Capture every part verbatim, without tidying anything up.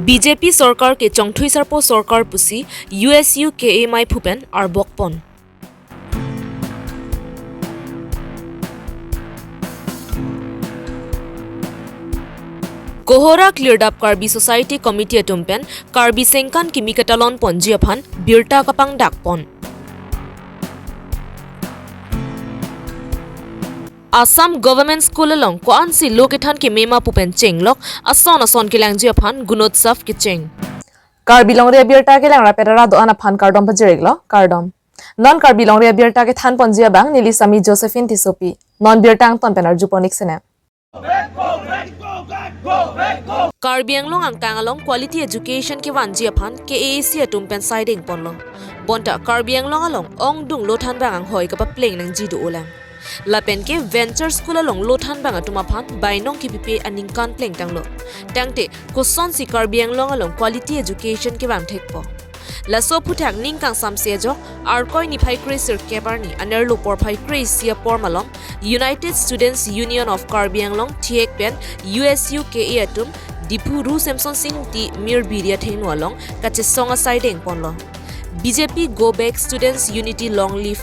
B J P sorkar ke chongthui sarpo sorkar pusi U S U K A maiphu pen arbok pon. Kohora klirdap Karbi Society Committee atum pen Karbi sengkan kimi katalon ponji aphan birta kapangdak pon. Assam Government School along ko-ansi lo kethan keme ma pu pen chenglok ason ason kelangji aphan Gunotsav kecheng. Karbi Longri abirta kelang rapet ara do-an aphan kardom pajir-iklo, kardom. Non Karbi Longri abirta kethan ponji abang neli Sami Josephine Tissopi. Non birta angton pen arju pon-ik sene. Karbi Anglong angkang along quality education kevanji aphan K A A C atum pen saideng ponlo. Bonta Karbi Anglong along ongdung lo thanbang anghoi kapapleng nangji do-olang. Lapen ke Venture School along lo thanbang atum aphan bainong kipipe aningkan plengtanglo. Tangte kosonsi Karbi Anglong along quality education kevang thekpo. Laso aphuthak ning kangsamse ajok Arkoi niphai kre-sirkep arni anerlo porphai kre-isi apor malom United Students Union of Karbi Anglong, thihek pen U S U K A atum Diphu Ru Semsonsing Ingti Mirbiri athengno along kachesong asaideng ponlo. B J P Go Back Students Unity Long Live,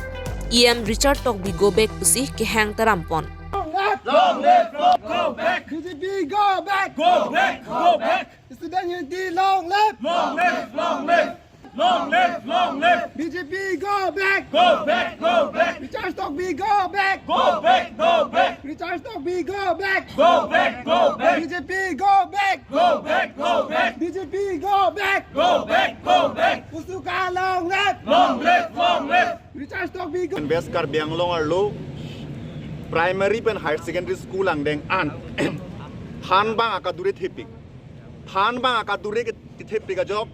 E M Richard Tokbi Go Back pusi kehang taram pon. Long live, long live, go back. B J P go back. Go back, go back. Student Unity long live. Long live, long live. Long live, long live. B J P go back. Go back, go back. Richard Tokbi go back. Go back, go back. Richard Tokbi go back. Go back, go back. B J P go back. Go back, go back. B J P go back. Go back, go back. USUKA long live. Long live, long live. Richard Tokbi go. West Karbi Anglong arlo primary pen higher secondary school angdeng an thanbang akadure thepik. Thanbang akadure ke-, kethepik ajok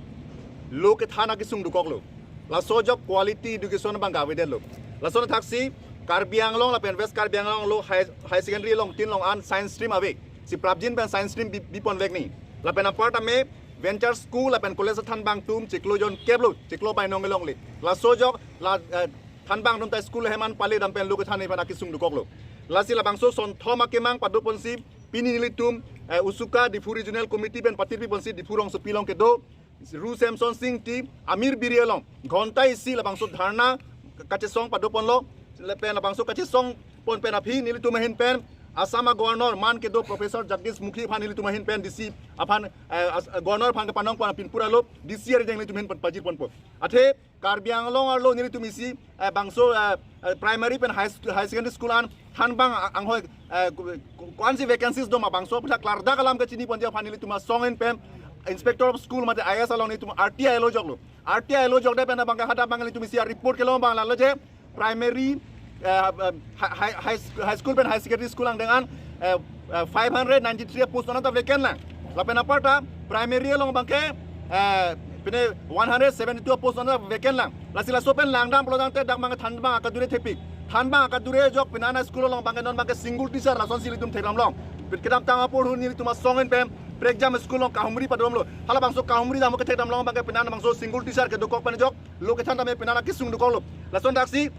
lo kethan akesung dokoklo. Laso ajok quality education abang kavedetlo. Laso athaksi Karbi Anglong lapen West Karbi Anglong lo high, higher secondary along tin long an science stream ave. Si prapjin pen science stream bi-, biponvek ni. Lapen apar tame Venture School lapen college thanbang atum chiklo jonkep lo, chiklo bainong kelongle. Laso ajok la, eh, thanbang atum ta school hem an pale dam pen lo kethan aphan akesung dokoklo. Lasi labangso sonthom akemang padoponsi pini nelitum, eh, USUKA Diphu Regional Committee pen patirpiponsi Diphu rongsopi along kedo Ru Semsonsing Ingti Amirbiri along ghonta isi labangso dharna kachesong padoponlo. Lapen labangso kachesong pon pen aphi nelitum ahin pen Assam a-Governor man kedo Professor Jagdish Mukhi aphan nelitum ahin pen D C aphan, eh, as-, Governor aphan kepanong pon apin pura lo D C arideng nelitum ahin pen pajir ponpo. Athe Karbi Anglong arlo nelitum isi, eh, bangso, eh, eh, primary pen high stu-, higher secondary school an thanbang a-, anghoi, eh, ku-, ku-, ko-ansi vacancies do ma bangso aphuthak klardak alam kachini ponji aphan nelitum asong ahin pen Inspector of School mate I A S along nelitum R T I lo joklo. R T I lo jokdet pen abang ke hadak abang nelitum isi a-report kelong abang lalo je primary, eh, eh, high, high, high sch-, high school pen higher secondary school angdeng an, eh, eh, five hundred ninety-three post anta vacant lang. Lapen apar ta primary along abang ke, eh, pine one hundred seventy-two post anta vacant lang. Lasi laso pen langdam pulo tangte dak abang thanbang akadure thepik. Thanbang akadure ajok pine ana school along abang ke non abang ke single teacher lasonsi nelitum thekdam long. Kedamtang apor ahut nelitum asong ahin pen prekjam school along kahumri padomlo. Halabangso kahumri dam kethekdam long abang ke pine ana bangso single teacher kedokok pen ajok lo kethan tame pine ana kesung dokoklo. Lason athaksi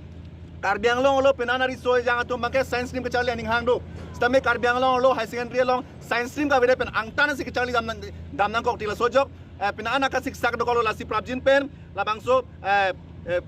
Karbi Anglong arlo pine ana riso ejang atum abang ke science stream kecharli aning hang do. Sitame Karbi Anglong arlo higher secondary along science stream kavedet pen angtan si kecharli dam nang, dam nangkok ti laso ajok, eh, pine ana kasiksak dokoklo lasi prapjin pen labangso, eh, eh,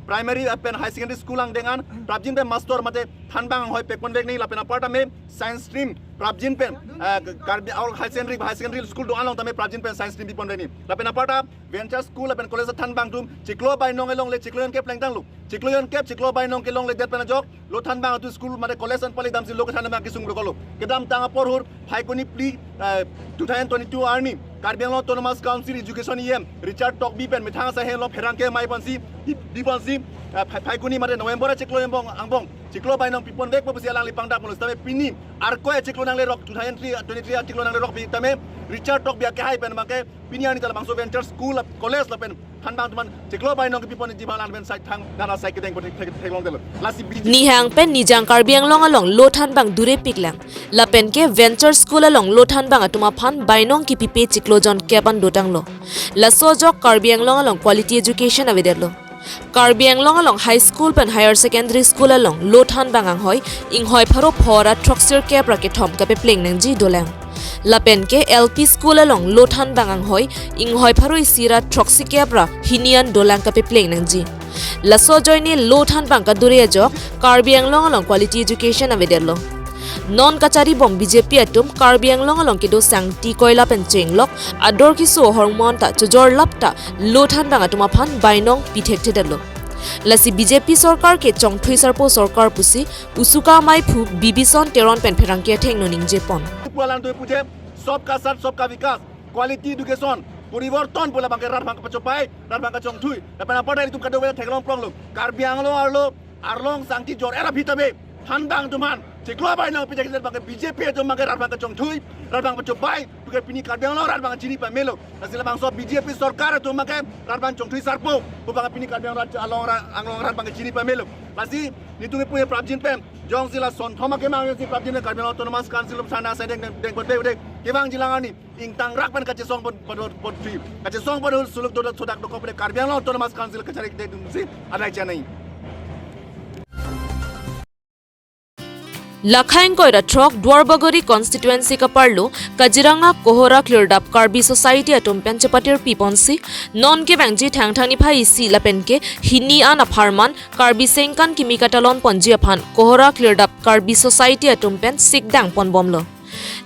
primary, eh, pen higher secondary school angdeng an prapjin pen master mate thanbang anghoi pekponvek ni lapen apar tame science stream prapjin pen, eh, Karbi Anglong higher secondary, higher secondary school do-an along tame prapjin pen science stream biponvek ni. Lapen apar ta Venture School lapen college thanbang atum chiklo bainong kelongle, chiklo jonkep plengtanglo. Chiklo jonkep chiklo bainong kelongledet pen ajok lo thanbang atum school mate college an pale damsi lo kethan abang kesung dokoklo. Kedamtang apor ahut Phaikuni phli, eh, two thousand twenty-two arni Karbi Anglong Autonomous Council Education E M Richard Tokbi pen methang asai henlo pherangke maiponsi, bi-, biponsi, eh, Phai-, Phaikuni mate November achiklo angbong, angbong chiklo bainong piponvekpo pusi alangli pangdak ponlo sitame pini Arkoi achiklo nanglerok, two thousand three, twenty-three achiklo nanglerok pi tame Richard Tokbi akehai pen abang ke pini arni ta labangso Venture School, college lapen thanbang atum an chiklo bainong kepipon ji abang alang pen sai thang dana sai kedeng pon thek-, theklongdetlo. Lasi B J P nihang pen nijang Karbi Anglong along lo thanbang durepik lang. Lapen ke Venture School along lo thanbang atum aphan bainong kipipe chiklo jonkep an dotanglo. Laso ajok Karbi Anglong along quality education avedetlo. Karbi Anglong along high school pen higher secondary school along lo thanbang anghoi inghoi pharo phora throksirkep ra kethom kapepleng nangji dolang. Lapen ke L P school along lo thanbang anghoi, inghoi pharo isi ra throksi kep ra hini an dolang kapepleng nangji. Laso ajoine lo thanbang kadure ajok Karbi Anglong along quality education avedetlo. Non kachari bom B J P atum Karbi Anglong along kedo sangti koila pen chenglok ador kiso hormon ta chojor lap ta lo thanbang atum aphan bainong pithekthedetlo. Lasi B J P sorkar ke chongthui sarpo sorkar pusi Usuka maiphu Bibison Teron pen pherangke athengno ningjepon. Pualan tu puje, sabka saath sabka vikas, quality education, poriborton pu labang ke rat abang kapachopai, rat abang kachongthui. Lapen apor dai itum kadokave theklong pronglo. Karbi Anglong arlo, arlong sangti jor era bhitabe, thanbang atum aphan chiklo abai nang pijak abang ke B J P atum abang ke rat abang kachongthui, rat abang kapachopai, puke pini Karbi Anglong rat abang chini pamelo. Lasi labangso B J P sorkar atum abang ke rat abang chongthui sarpo, pu abang pini Karbi Anglong rat, along ra-, Anglong rat abang chini pamelo. Lasi netum punya prapjin pen, jongsi la sonthom akemang jongsi prapjin pen Karbi Anglong Autonomous Council of Sana Sadeng deng, deng pote ude, kevang jilang ani, ingtang rak pen kachesong pon, pon, pon, pon, kachesong pon suluk dodo sodak dokok pen Karbi Anglong Autonomous Council kachari deng si adai chanai. Lakhaing koira throk Duarbagori constituency kaparlo Kaziranga Kohora Klirdap Karbi Society atum pen chepatir piponsi non kevangji Thangthang niphai isi lapen ke hini an apharman Karbi Sengkan kimi katalon ponji aphan Kohora Klirdap Karbi Society atum pen sikdang ponbomlo.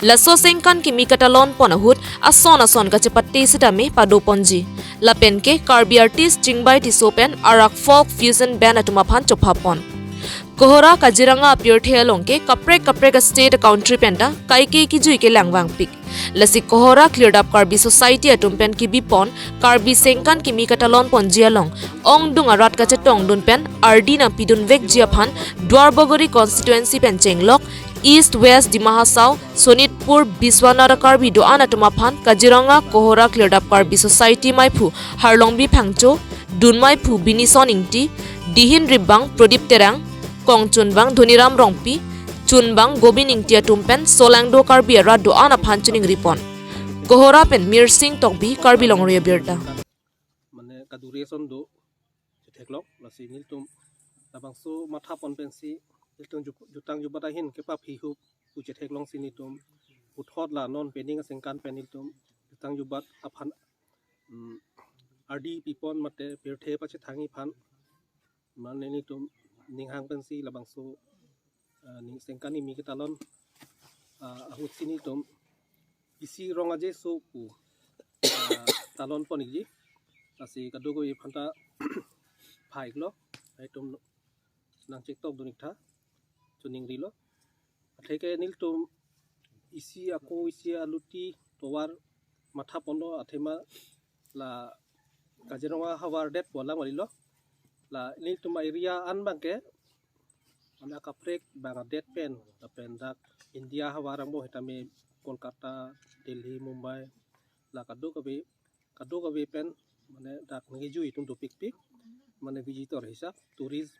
Laso Sengkan kimi katalon pon ahut ason ason kachepate sitame pado ponji. Lapen ke Karbi artist Chingbai Tisso pen arak folk fusion band atum aphan chophapon. Kohora Kaziranga apirthe along ke kaprek kaprek a state country penta kaike kijui kelang vangpik. Lasi Kohora Klirdap Karbi Society atum pen kibipon Karbi Sengkan kimi katalon ponji along ongdung arat kachetongdun pen ardi nangpidun vekji aphan Duarbagori constituency pen chenglok East West Dima Hasao, Sonitpur, Biswanath Karbi do-an atum aphan Kaziranga Kohora Klirdap Karbi Society maiphu Harlongbi Phangcho, dun maiphu Binison Ingti, dihin ribang Prodip Terang, kongchunbang Dhoniram Rongpi, chunbang Gobin Ingti atum pen solangdo Karbi arat do-an aphan chiningripon. Kohora pen Mirsing Tokbi, Karbi Longri Abirta. Mane kaduri ason do chetheklong, lasi nelitum labangso mathapon pensi nelitum ju-, jutang jubat ahin kepaphi hup pu chetheklongsi nelitum puthot la non pening asengkan pen nelitum jutang jubat aphan, mm, ardi pipon mate pirthe pachethangji aphan mane nelitum ninghang pensi labangso, ah, ning Sengkan kimi katalon, ah, ahutsi nelitum isi rong aje so pu, ah, talon pon ikji. Lasi kadokave aphanta phai iklo, itum nangchektok dun iktha, chiningrilo. Atheke nelitum isi ako isi aluti tovar mathaponlo athema la Kaziranga havar det pu alam kalilo. La nelitum area an abangke mane kaprek bang adet pen, lapen dak India havar angbong sitame Kolkata, Delhi, Mumbai, la kadokave, kadokave pen mane dak nangkijui atum dopikpik, mane visitor hisap, tourist.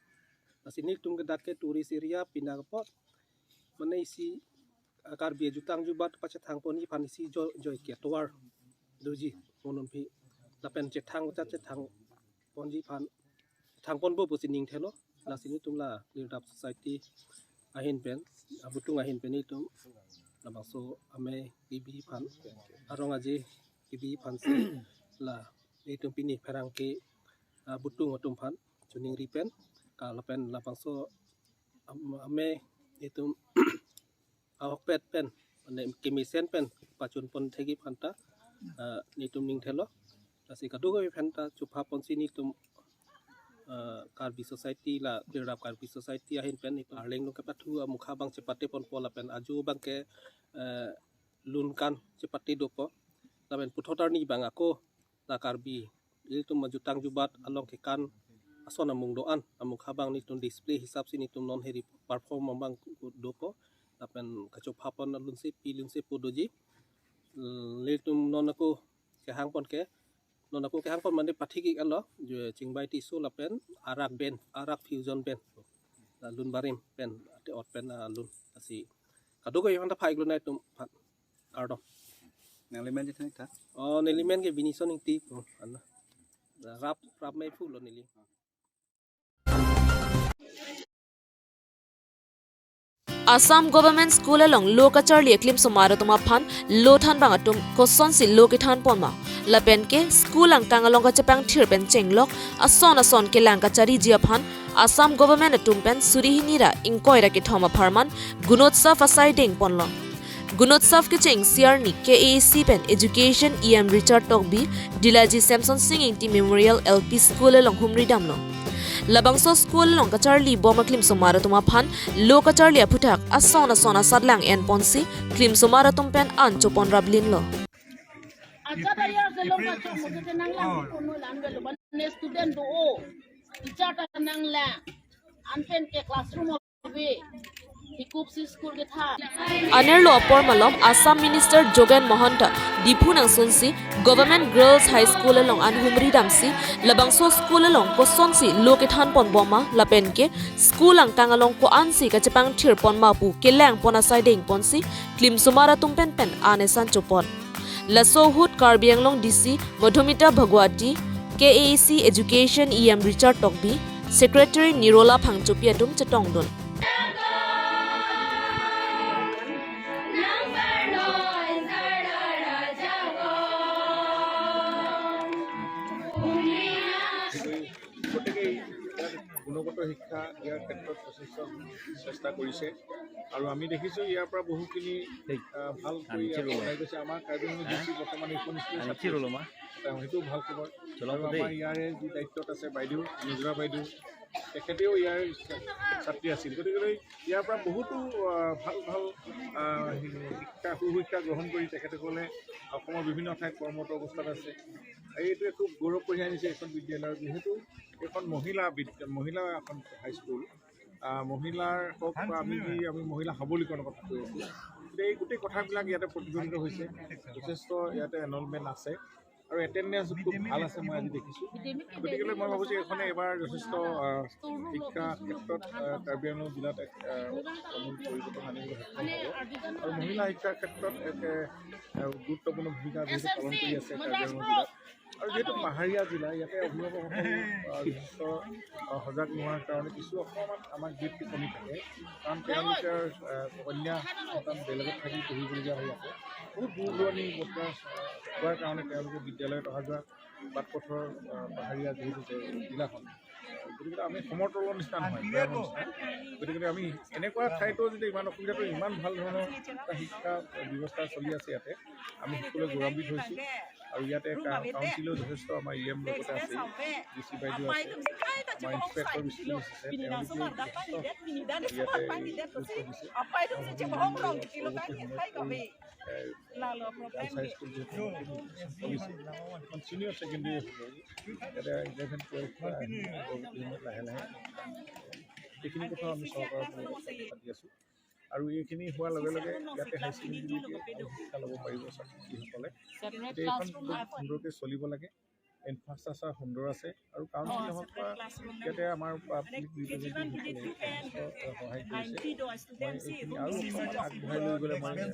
Lasi nelitum ke dak ke tourist area pina kapot, mane isi, ah, Karbi ajutang jubat pachethang ponji aphan isi jo-, joike tovar doji mo non aphi, lapen chethang cha chethang ponji aphan thang ponpo pusi ning thelo. Lasi nelitum la Klirdap Society ahin pen, abutung ahin pen nelitum labangso amei kebi aphan, arong aje kebi aphansi la nelitum pini pherangke abutung atum aphan chiningri pen, ka lapen labangso am-, amei nelitum ahokpet pen, mane kemesen pen pachun pon thekji aphanta, ah, nelitum ning thelo. Lasi kadokave aphanta chophaponsi nelitum, ah, Karbi Society la Klirdap Karbi Society ahin pen nelitum arleng nung kepathu amukha abang chepate ponpo lapen ajo abangke, eh, lun kan chepate dopo. Lapen puthot arni abang ako la Karbi ilitum ajutang jubat along kekan ason amung do-an, amukha abang nelitum display hisapsi nelitum non heri perform abang dopo. Lapen kachophapon alunsepi lunsepo doji. Nelitum non ako kehangpon ke, non ako kehangpon mane pathik ik alo, je Chingbai Tisso lapen arak band, arak fusion band, la lun barim pen, ate ot pen, ah, lun asi. Kadokave aphanta phai iklo nelitum aphan. Kardom. Nangli men chethan tha? Oh, neli men ke Binison Ingti pu, ana. Rap, rap maiphu lo neli. Assam Government School along lo kacharli aklimsomar atum aphan lo thanbang atum kosonsi lo kethan ponma, lapen ke school angkang along kachepangthir pen chenglok ason ason kelang kachariji aphan Assam Government atum pen suri hini ra ingkoi ra kethom apharman Gunotsav asai deng ponlo. Gunotsav kecheng C R ni K A A C pen Education E M Richard Tokbi, Dilaji Samson Sing Ingti Memorial L P School along humri damlo. Labangso school along kacharli bom aklimsomar atum aphan lo kacharli aphuthak ason ason asatlang en ponsi klimsomar atum pen an chopon raplinlo. Acha daya selong kachong mo ke nang lang kono lang belo ban student do o. Teacher ta nang lang. Anpen ke classroom Anerlo apor malom Assam Minister Jogen Mahanta Diphu nangsunsi Government Girls High School along an humri damsi labangso school along kosonsi lo kethan ponboma lapen ke school angkang along ko-ansi kachepangthir ponma pu kelang pon asai deng ponsi klimsomar atum pen pen an esan chopon. Laso ahut Karbi Anglong D C Madhumita Bhagwati, K A A C Education E M Richard Tokbi, Secretary Nirola Phangchopi atum chetongdun. গতিকে ইয়াত গুণগত শিক্ষা দিয়াৰ ক্ষেত্ৰত যথেষ্ট চেষ্টা কৰিছে আৰু আমি দেখিছোঁ ইয়াৰ পৰা বহুখিনি, আহ, ভাল কৰি ইয়াত পঠাই গৈছে। আমাৰ কাৰ্বি আংলং ডিষ্ট্ৰিক্ট বৰ্তমান এইখন স্কুলৰ ছাত্ৰী আছে। তেওঁ সেইটোও ভাল খবৰ। আৰু আমাৰ ইয়াৰে যি দায়িত্বত আছে বাইদেউ, নিজৰা বাইদেউ, তেখেতেও ইয়াৰ ছা-, ছাত্ৰী আছিল। গতিকে ইয়াৰ পৰা বহুতো, আহ, ভাল ভাল, আহ, শিক্ষা, সুশিক্ষা গ্ৰহণ কৰি তেখেতসকলে অসমৰ বিভিন্ন ঠাইত কৰ্মৰত অৱস্থাত আছে। এইটোৱে খুব গৌৰৱ কঢ়িয়াই আনিছে এইখন বিদ্যালয়ৰ, যিহেতু এইখন মহিলা বিদ্যা-, মহিলা এখন হাইস্কুল। আহ, মহিলাৰ হওক বা আমি যি, আমি মহিলা সবলীকৰণৰ কথা কৈ আছোঁ, গতিকে এই গোটেই কথাবিলাক ইয়াতে প্ৰতিফলিত হৈছে। যথেষ্ট ইয়াতে এনৰলমেণ্ট আছে আৰু এটেণ্ডেঞ্চ খুব ভাল আছে, মই আজি দেখিছোঁ। গতিকে মই ভাবোঁ যে এইখনে এইবাৰ যথেষ্ট, আহ, শিক্ষা ক্ষেত্ৰত, আহ, কাৰ্বি আংলং জিলাত এক, আহ, আমূল পৰিৱৰ্তন আনিবলৈ সক্ষম হ'ব আৰু মহিলা শিক্ষাৰ ক্ষেত্ৰত এক, আহ, গুৰুত্বপূৰ্ণ ভূমিকা যিহেতু পালন কৰি আছে কাৰ্বি আংলং জিলাত। আৰু যিহেতু পাহাৰীয়া জিলা, ইয়াতে অভিভাৱকসকল, আহ, যথেষ্ট, আহ, সজাগ নোহোৱাৰ কাৰণে কিছু অকণমান আমাৰ গ্ৰেডটো কমি থাকে, কাৰণ তেওঁলোকে, আহ, কন্যা সন্তান বেলেগত থাকি পঢ়িবলগীয়া হৈ আছে। বহুত দূৰ দূৰণি বসবাস, আহ, হোৱাৰ কাৰণে তেওঁলোকে বিদ্যালয়ত অহা যোৱা বাট পথৰ, আহ, পাহাৰীয়া যিহেতু জে-, জিলাখন, গতিকে আমি সমতলৰ নিচিনা নহয়, ভৈয়ামৰ নিচিনা। গতিকে আমি এনেকুৱা ঠাইতো যদি ইমান অসুবিধাটো, ইমান ভাল ধৰণৰ এটা শিক্ষা ব্যৱস্থা চলি আছে ইয়াতে, আমি সকলোৱে গৌৰৱান্বিত হৈছোঁ। আৰু ইয়াতে কা-, কাউন্সিলো যথেষ্ট, আমাৰ ই এম লগতে আছে, ডি চি বাইদেউ আছে, আমাৰ ইন্সপেক্টৰ বিষ্ণু আছে, তেওঁলোকেও যথেষ্ট ইয়াতে গুৰুত্ব দিছে। পৰৱৰ্তী সময়ত এই, এ, গাৰ্লছ হাই স্কুল যিহেতু চলিছে, এখন ছিনিয়ৰ ছেকেণ্ডেৰী হ'ব। ইয়াতে ইলেভেন, টুৱেলভ, আহ, পৰৱৰ্তী সময়ত লাহে লাহে এইখিনি কথা আমি চৰকাৰৰ লগত কথা পাতি আছোঁ। আৰু এইখিনি হোৱাৰ লগে লগে ইয়াতে হাই ছেকেণ্ডেৰীলৈকে শিক্ষা ল'ব পাৰিব ছাত্ৰ-ছাত্ৰীসকলে। গতিকে এইখন খুব সুন্দৰকৈ চলিব লাগে। ইনফ্ৰাষ্ট্ৰাকচাৰ সুন্দৰ আছে আৰু কাউন্সিল হওক বা ইয়াতে আমাৰ পাব্লিক ৰিপ্ৰেজেণ্টেটিভসকলে যথেষ্ট সহায় কৰিছে। মই এইখিনি আৰু অকণমান আগবঢ়াই লৈ গ'লে মই, এ,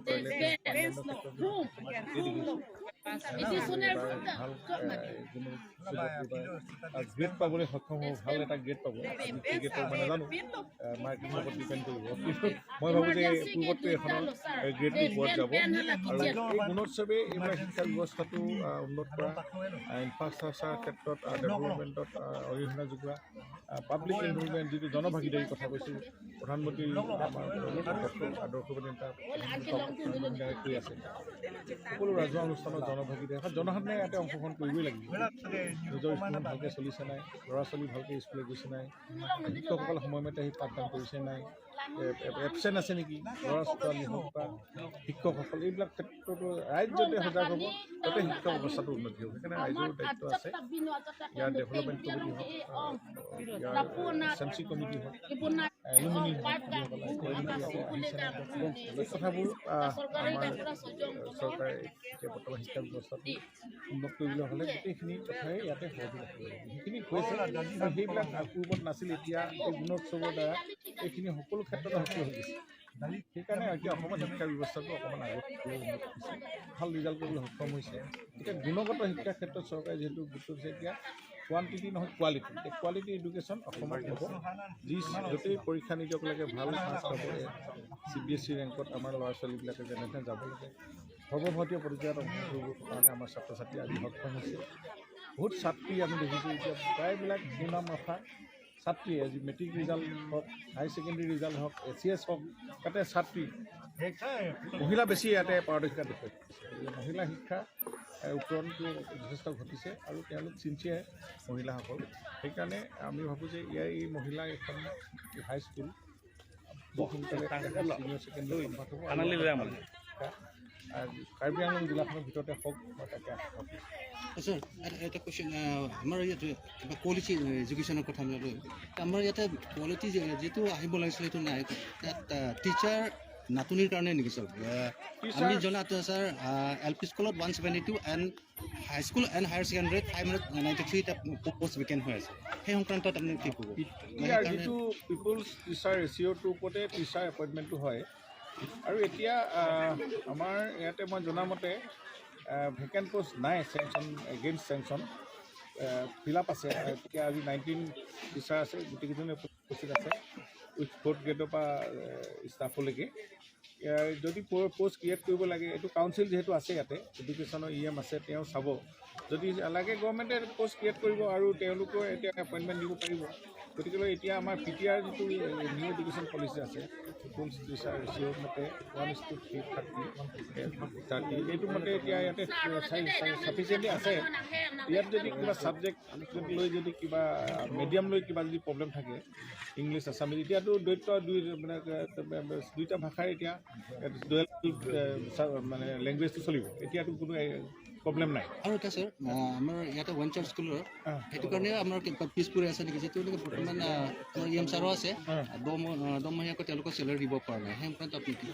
টয়লেট মেইণ্টেনেন্সৰ ক্ষেত্ৰত যথেষ্ট সময় দি দেখিছোঁ। এইবাৰ ভাল, এ, কোনো যুৱক এইবাৰ, আ, গ্ৰেড পাবলৈ সক্ষম হ'ব, ভাল এটা গ্ৰেড পাব। আমি কি গ্ৰেড পাব মই নাজানো, আ, মাৰ্কিঙৰ ওপৰত ডিপেণ্ড কৰিব। কিন্তু মই ভাবোঁ যে পূৰ্বতকৈ এখনৰ, এ, গ্ৰেডটো ওপৰত যাব। আৰু এই গুণোৎসৱে এইবিলাক শিক্ষা ব্যৱস্থাটো, আ, উন্নত কৰা, আ, ইনফ্ৰাষ্ট্ৰাকচাৰ ক্ষেত্ৰত, আ, ডেভেলপমেণ্টত, আ, অৰিহণা যোগোৱা, আ, পাব্লিক ইনভলভমেণ্ট, যিটো জনভাগিদাৰী কথা কৈছোঁ, প্ৰধানমন্ত্ৰী আমাৰ ডক্টৰ আদৰ্শবাদী নেতা প্ৰধানমন্ত্ৰী ডক্টৰ মনোৰঞ্জন সিংহাই কৈ আছে, সকলো ৰাজহুৱা অনুষ্ঠানত জনভাগিদাৰী, অৰ্থাৎ জনসাধাৰণে ইয়াতে অংশগ্ৰহণ কৰিবই লাগিব। নিজৰ স্কুলখন ভালকৈ চলিছে নাই, ল'ৰা ছোৱালী ভালকৈ স্কুলত গৈছে নাই, শিক্ষকসকল সময়মতে আহি পাঠদান কৰিছে নাই, এ-, এ-, এবচেণ্ট আছে নেকি, ল'ৰা ছোৱালী হওক বা শিক্ষকসকল, এইবিলাক ক্ষেত্ৰতো ৰাইজ যাতে সজাগ হ'ব, যাতে শিক্ষা ব্যৱস্থাটো উন্নতি হ'ব। সেইকাৰণে ৰাইজৰো দায়িত্ব আছে। ইয়াৰ ডেভেলপমেণ্ট কমিটি হওক, ইয়াৰ এছ এম চি কমিটি হওক, এলুমিনি হওক, যিসকল আছে, তেওঁলোকে ইয়াতে আহিছে নাই, এই কথাবোৰ, আহ, আমাৰ, আহ, চৰকাৰে এতিয়া বৰ্তমান শিক্ষা ব্যৱস্থাটো উন্নত কৰিবলৈ হ'লে গোটেইখিনি কথাই ইয়াতে সহযোগ ৰাখিব লাগিব। সেইখিনি কৈছে আৰু সেইবিলাক পূৰ্বত নাছিল, এতিয়া এই গুণোৎসৱৰ দ্বাৰা এইখিনি সকলো ক্ষেত্ৰতে সক্ৰিয় হৈ গৈছে। সেইকাৰণে এতিয়া অসমত শিক্ষা ব্যৱস্থাটো অকণমান আগতকৈ উন্নত হৈছে, ভাল ৰিজাল্ট কৰিবলৈ সক্ষম হৈছে। এতিয়া গুণগত শিক্ষাৰ ক্ষেত্ৰত চৰকাৰে যিহেতু গুৰুত্ব দিছে, এতিয়া কোৱান্টিটি নহয়, কোৱালিটি। এই কোৱালিটি এডুকেশ্যন অসমত হ'ব। যি য'তেই পৰীক্ষা নিদিয়ক লাগে, ভাল মাৰ্কছ পাব। চি বি এছ ই ৰেংকত আমাৰ ল'ৰা ছোৱালীবিলাকে যেনেকে যাব লাগে, সৰ্বভাৰতীয় পৰ্যায়ত অংশগ্ৰহণ কৰিবৰ কাৰণে আমাৰ ছাত্ৰ ছাত্ৰী আজি সক্ষম হৈছে। বহুত ছাত্ৰী আমি দেখিছোঁ, এতিয়া প্ৰায়বিলাক সুনাম ৰখা ছাত্ৰীয়ে আজি মেট্ৰিক ৰিজাল্ট হওক, হাই ছেকেণ্ডেৰী ৰিজাল্ট হওক, এ চি এছ হওক, তাতে ছাত্ৰী, মহিলা বেছি ইয়াতে পাৰদৰ্শিতা দেখুৱাইছে। গতিকে মহিলা শিক্ষা, এ, উত্তৰণটো যথেষ্ট ঘটিছে আৰু তেওঁলোক ছিনচিয়াৰ মহিলাসকল। সেইকাৰণে আমি ভাবোঁ যে ইয়াৰ এই মহিলা এখন হাইস্কুল বহুত সোনকালে ছিনিয়ৰ ছেকেণ্ডেৰী কনভাৰ্ট হ'ব। আৰু, আ, কাৰ্বি আংলং জিলাখনৰ ভিতৰতে হওক, মই তাকে আশা কৰোঁ। ছাৰ, এটা, এটা কুৱেশ্যন, আহ, আমাৰ ইয়াত কিবা কোৱালিটি এডুকেশ্যনৰ কথা আমি ক'লো। আমাৰ ইয়াতে কোৱালিটি যে, যিটো আহিব লাগিছিলে, সেইটো নাই। তাত, আহ, টিচাৰ নাটনিৰ কাৰণে নেকি, ছাৰ? আহ, আমি টিচাৰ জনাত, ছাৰ, আহ, এল পি স্কুলত one seventy two and high school and higher ছেকেণ্ডেৰীত ফাইভ হাণ্ড্ৰেড নাইণ্টি থ্ৰী এটা পোষ্ট ভেকেণ্ট হৈ আছে। সেই সংক্ৰান্তত আপুনি কি ক'ব? মানে ইয়াৰ সেইকাৰণে যিটো পিপলছ টিচাৰ ৰেচিঅ'টোৰ ওপৰতে টিচাৰ এপইণ্টমেণ্টটো হয়। আৰু এতিয়া, আহ, আমাৰ ইয়াতে মই জনামতে, আহ, ভেকেণ্ট পোষ্ট নাই, চেংচন, এগেইনষ্ট চেংচন, আহ, ফিল আপ আছে। এতিয়া আজি নাইনটিন টিচাৰ আছে, গোটেইকেইজনে উপস্থিত আছে, উইথ ফ'ৰ্থ গ্ৰেডৰ পৰা, আহ, ষ্টাফলৈকে। আহ, যদি পো-, পোষ্ট ক্ৰিয়েট কৰিব লাগে, এইটো কাউন্সিল যিহেতু আছে ইয়াতে, এডুকেশ্যনৰ ই এম আছে, তেওঁ চাব। যদি লাগে, গভৰ্ণমেণ্টে পোষ্ট ক্ৰিয়েট কৰিব আৰু তেওঁলোকেও এতিয়া এপইণ্টমেণ্ট দিব পাৰিব। গতিকেলৈ এতিয়া আমাৰ পি টি আৰ যিটো, এ, নিউ এডুকেশ্যন পলিচি আছে, স্কুল টিচাৰ ৰেচিঅ' মতে one is to three thirty, thirty, এইটো মতে এতিয়া ইয়াতে চাফিচিয়েণ্টলি আছে। ইয়াত যদি কিবা ছাবজেক্ট লৈ যদি কিবা মিডিয়াম লৈ কিবা যদি প্ৰব্লেম থাকে, ইংলিছ, আছামিজ, এতিয়াতো দুইটা, দুই, মানে, এ, দুইটা ভাষাৰ এতিয়া, এ, ডুৱেল, এ, চা-, মানে, লেংগুৱেজটো চলিব। এতিয়াতো কোনো, এ, প্ৰব্লেম নাই। আৰু এটা ছাৰ, আ, আমাৰ ইয়াতে ৱেনচাৰ স্কুলৰ, আ। সেইটো কাৰণে আমাৰ কি, পিছ পৰি আছে নেকি? যিটো নেকি বৰ্তমান, আ, আমাৰ ই এম ছাৰো আছে, আ। দহ ম-, আ, দহ মাহীয়াকৈ তেওঁলোকক চেলাৰী দিব পৰা নাই। সেই ওপৰত আপুনি কি?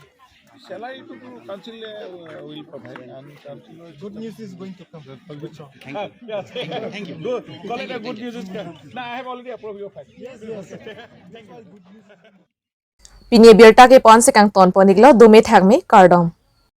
চেলাৰীটো কাউন্সিলে, আ, উইল প্ৰভাইড, এণ্ড কাউন্সিলৰ Good news is going to come. Good news. Thank you. Yes. Thank you. Thank you. Good. Collect a good news is come. No, I have already approved your file. Yes, yes. Thank you. Good news. Pini abirta ke ponsi kangton pon-iklo, dome thakme, kardom.